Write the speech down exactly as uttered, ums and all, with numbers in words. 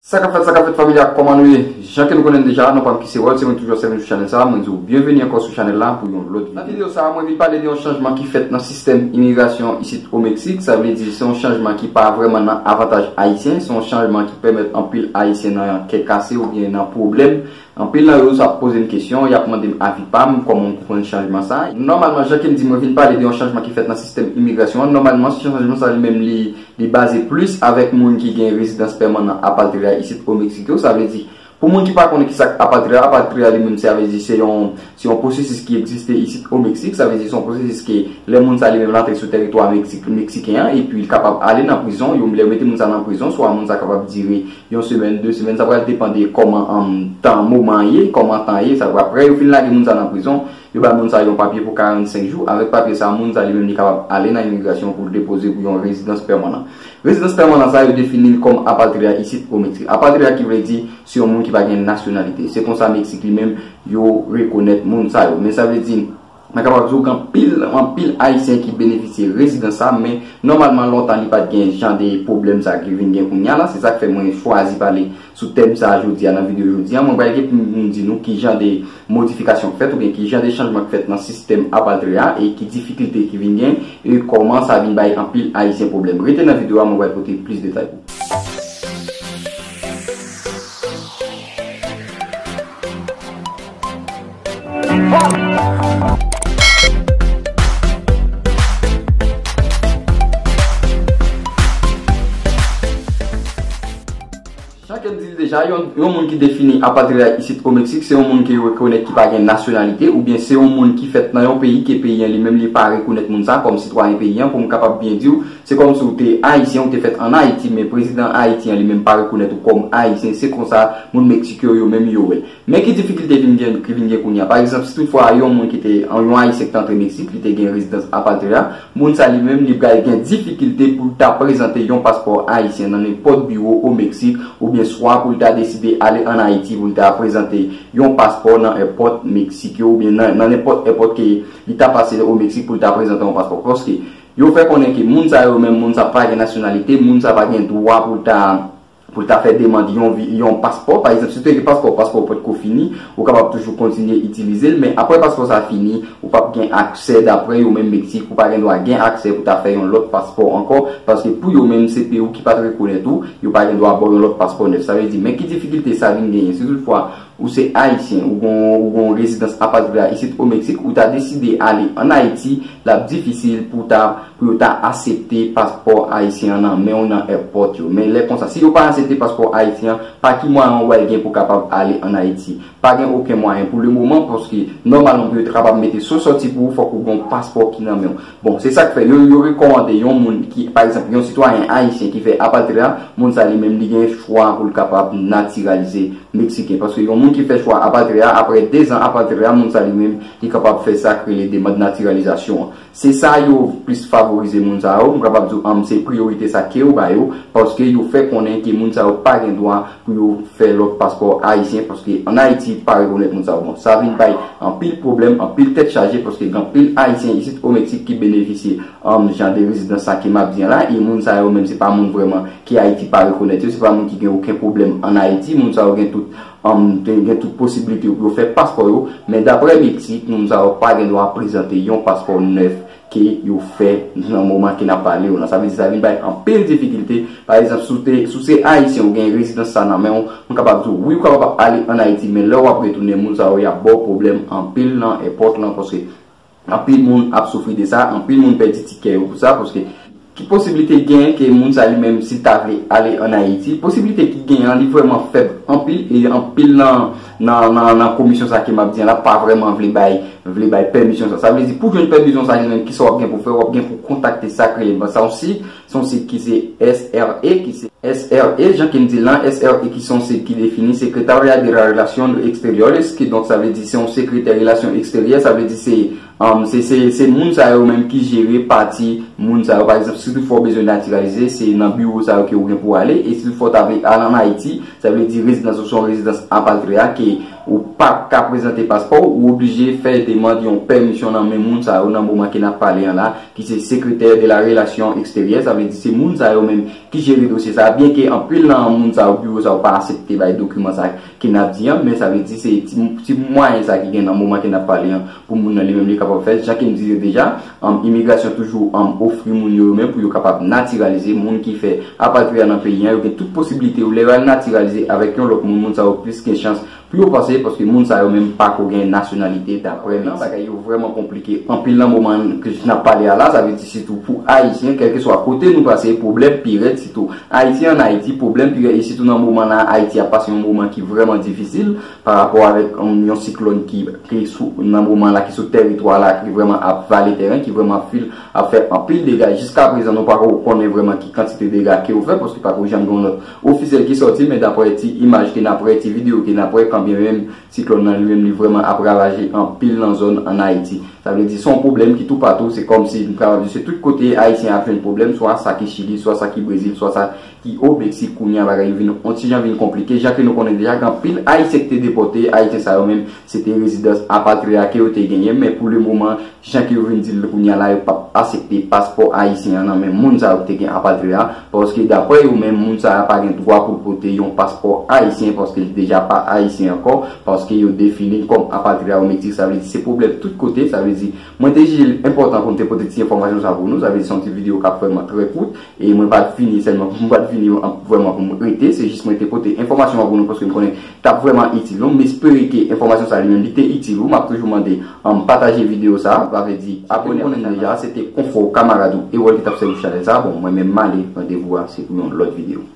Sa k ap fèt, sa k ap fèt, fanmi a, kòman nou ye? Jan ke nou konnen deja, non pa m ki se Wòl, se mwen toujou ap sèvi sou chanèl sa a. Mwen di w byenveni ankò sou chanèl la pou yon lòt videyo. Nan videyo sa a, mwen vin pale de yon chanjman ki fèt nan sistèm imigrasyon isit o Meksik. Sa vle di, se yon chanjman ki pa vrèman nan avantaj ayisyen, se yon chanjman ki pèmèt anpil ayisyen nan kè kase oubyen nan pwoblèm. Anpil nan yo sa ap poze m kesyon, y ap mande m avi pa m, kòman m konprann chanjman sa a. Nòmalman, jan ke m di, mwen vin pale de yon chanjman ki fèt nan sistèm imigrasyon an. Nòmalman, chanjman sa a li menm li, li baze plis avèk moun ki gen rezidans pèmanan apatrid la isit o Meksik yo. Sa vle di, pou moun ki pa konnen ki sa k apatrid la, apatrid la li menm, sa vle di se yon, se yon pwosesis ki egziste isit o Meksik. Sa vle di se yon pwosesis ke lè moun sa li menm l antre sou tèritwa Meksik, meksiken an, epi l kapab ale nan prizon. Yo, lè yo mete moun sa nan prizon, swa moun sa kapab dire yon semèn, de semèn, sa pral depann de kòman, um, tan moman an ye, kòman tan ye, sa, apre yo fin lage moun sa nan prizon, yo bay moun sa yon papye pou karannsenk jou, avèk papye sa, moun sa li menm li kapab ale nan imigrasyon pou l depoze pou yon rezidans pèmanan. Rezidans pèmanan sa, yo defini l kòm apatrid la isit o Meksik. Apatrid la ki vle di, se yon moun ki pa gen nasyonalite. Se konsa Meksik li menm, yo rekonèt moun sa yo. Men sa vle di, mwen kapab di w gen anpil, anpil ayisyen ki benefisye rezidans sa, men nòmalman lontan li pa t gen jan de pwoblèm sa ki vin gen kounye a la. Se sa k fè mwen chwazi pale sou tèm sa a jodi a, nan videyo jodi a. Mwen pral gen pou m di nou ki jan de modifikasyon k fèt oubyen ki jan de chanjman k fèt nan sistèm apatrid la e ki difikilte ki vin gen e kòman sa vin bay anpil ayisyen pwoblèm. Rete nan videyo a, mwen pral pote plis detay pou ou. Jan ke m di l deja, yon, yon moun ki defini apatrid la isit o Meksik, se yon moun ke yo rekonèt ki pa gen nasyonalite, oubyen se yon moun ki fèt nan yon peyi ke peyi an li menm li pa rekonèt moun sa kòm sitwayen peyi an, pou m kapab byen di w, se kòmsi w te ayisyen, w te fèt ann Ayiti, men prezidan Ayiti an li menm pa rekonèt ou kòm ayisyen, se konsa moun Meksik yo, yo menm yo wè l. Men ki difikilte vin gen, ki vin gen kounye a? Pa egzanp, si toutfwa yon moun ki te, yon ayisyen ki te antre Meksik, li te gen rezidans apatrid la, moun sa li menm, li pral gen difikilte pou l ta prezante yon paspò ayisyen nan nenpòt biwo o Meksik, oubyen swa pou l ta deside ale ann Ayiti pou l ta prezante yon paspò nan èpòt Meksik yo, oubyen nan, nan nenpòt èpòt ke li ta pase o Meksik pou l ta prezante yon paspò. Paske yo fè konnen ke moun sa yo menm, moun sa pa gen nasyonalite, moun sa pa gen dwa pou l ta, pou l ta fè demann yon vi-, yon paspò. Pa egzanp, si w te gen paspò, paspò w potko fini, ou kapab toujou kontinye itilize l, men apre paspò sa fini, ou p ap gen aksè, daprè yo menm Meksik, ou pa gen dwa gen aksè pou ta fè yon lòt paspò ankò, paske pou yo menm, se peyi w ki pa t rekonèt ou, yo pa gen dwa ba w yon lòt paspò nèf. Sa vle di, men ki difikilte sa vin genyen, si toutfwa ou se ayisyen, ou gon, ou gon rezidans apatrid la isit o Meksik, ou ta deside ale ann Ayiti, l ap difisil pou ta, pou yo ta aksepte paspò ayisyen an nan men w nan èpòt yo. Men lè konsa, si yo pa aksepte paspò ayisyen an, pa ki mwayen w pral gen pou kapab ale ann Ayiti? Pa gen okenn mwayen pou le moman, paske nòmalman pou yo ta kapab mete sou sòti pou ou, fòk ou gon paspò ki nan men w. Bon, se sa k fè yo, yo rekòmande yon moun ki, pa egzanp, yon sitwayen ayisyen ki fè apatrid la, moun sa li menm li gen chwa pou l kapab natiralize meksiken. Paske yon moun ki fè chwa apatrid la, apre dezan apatrid la, moun sa li menm, li kapab fè sa k rele demann natiralizasyon an. Se sa yo plis favorize moun sa yo, m kapab di w, um, se priyorite sa ke yo ba yo, paske yo fè konnen ke moun sa yo pa gen dwa pou yo fè lòt paspò ayisyen, paske ann Ayiti pa rekonèt moun sa yo. Bon, sa vin bay anpil pwoblèm, anpil tèt chaje, paske gen anpil ayisyen isit o Meksik ki benefisye, um, jan de rezidans sa ke m ap di an la, e moun sa yo menm se pa moun vrèman ke Ayiti pa rekonèt yo, se pa moun ki gen okenn pwoblèm ann Ayiti, moun sa yo gen tout, um, gen, gen tout posiblite yo pou yo fè paspò yo, men daprè Meksik, moun sa yo pa gen dwa prezante yon paspò nèf ke yo fè nan moman ke n ap pale yo lan. Sa vle di sa vin bay anpil difikilte. Pa egzanp, si w te, si w se ayisyen, ou gen rezidans sa nan men w, m kapab di w, wi, ou kapab ale ann Ayiti, men lè w ap retounen, moun sa yo, y ap ba w pwoblèm anpil nan èpòt lan, paske anpil moun ap soufri de sa, anpil moun pèdi tikè yo pou sa, paske ki posiblite gen ke moun sa li menm, si l ta vle ale ann Ayiti, posiblite ki gen an, li vrèman fèb anpil, e anpil nan, nan, nan, nan komisyon sa ke m ap di an la, pa vrèman vle bay, vle bay pèmisyon sa. Sa vle di, pou jwenn pèmisyon sa, li menm, kisa w ap gen pou fè? W ap gen pou kontakte sa k rele, bon, sa yon sig, se yon sig ki se S R E, ki se S R E, jan ke m di l lan, S R E ki se yon sig ki defini Secretaría de Relaciones Exteriores, ki donk sa vle di se yon sekretè relasyon eksteryè, sa vle di se, um, se, se, se moun sa yo menm ki jere pati moun sa yo. Pa egzanp, si toutfwa w bezwen natiralize, se nan biwo sa yo ke w gen pou ale, e si toutfwa w ta vle al ann Ayiti, sa vle di rezidans ou se yon rezidans apatrid ke ou pa ka prezante paspò, ou oblije fè demann yon pèmisyon nan men moun sa yo nan moman ke n ap pale an la, ki se sekretè de la relasyon eksteryè, sa vle di se moun sa yo menm ki jere dosye sa, byenke anpil nan moun sa yo, biwo sa yo pa aksepte bay dokiman sa ke n ap di an, men sa vle di se ti, ti mwayen sa ki gen nan moman ke n ap pale an pou moun nan li menm li kapab fè, jan ke m di yo deja, um, imigrasyon toujou um, ofri moun yo, yo menm pou yo kapab natiralize, moun ki fè apatriya nan peyi an, yo gen tout posiblite yo, lè yo al natiralize avèk yon lòt moun, moun sa yo plis gen chans pou yo pase, paske moun sa yo menm pa ko gen nasyonalite, daprè m. Bagay yo vrèman konplike anpil nan moman ke n ap pale a la, sa vle di sitou pou Ayisyen, kèlkeswa kote nou pase, pwoblèm pi rèd, sitou Ayisyen ann Ayiti, pwoblèm pi rèd, e sitou nan moman la, Ayiti ap pase yon moman ki vrèman difisil pa rapò avèk um, yon siklòn ki, ki sou, nan moman la, ki sou tèritwa la, ki vrèman ap vale tèren, ki vrèman ap fil, ap fè anpil dega. Jiska prezan, nou pa ko konnen vrèman ki kantite dega ke yo fè, paske pa ko janm gen yon nòt ofisyèl ki sòti, men daprè ti imaj ke n ap wè, ti videyo ke n ap wè, kanmenm siklòn nan li menm li vrèman ap ravaje anpil nan zòn ann Ayiti. Sa vle di se yon pwoblèm ki toupatou, se kòmsi m kapab di se tout kote Ayisyen ap jwenn pwoblèm, swa sa ki Chili, swa sa ki Brezil, swa sa ki o Meksik. Kounye a bagay yo vin yon ti jan vin konplike, jan ke nou konnen deja gen anpil Ayisyen ki te depòte, Ayisyen sa yo menm se te rezidans apatriya ke yo te genyen, men pou le moman, jan ke yo vin di l kounye a la, yo p ap aksepte paspò ayisyen an nan men moun sa yo ki te gen apatriya, paske daprè yo menm, moun sa a pa gen dwa pou l pote yon paspò ayisyen, paske li deja pa ayisyen ankò, paske yo defini l kòm apatriya o Meksik. Sa vle di se pwoblèm tout kote, sa vle di mwen te jije l enpòtan pou m te pote ti enfòmasyon sa pou nou, sa vle di se yon ti videyo k ap vrèman trè kout, e mwen pa t vini sèlman, mwen pa t vini vrèman pou m rete, se jis mwen te pote enfòmasyon an pou nou, paske m konnen t ap vrèman itil nou. M espere ke enfòmasyon sa li menm li te itil ou. M ap toujou mande um, pataje videyo sa, sa vle di abòne. Konnen deja, se te konfò kamarad ou Ewòl ki t ap sèvi chanèl sa. Bon, mwen menm m ale, randevou a se pou yon lòt videyo.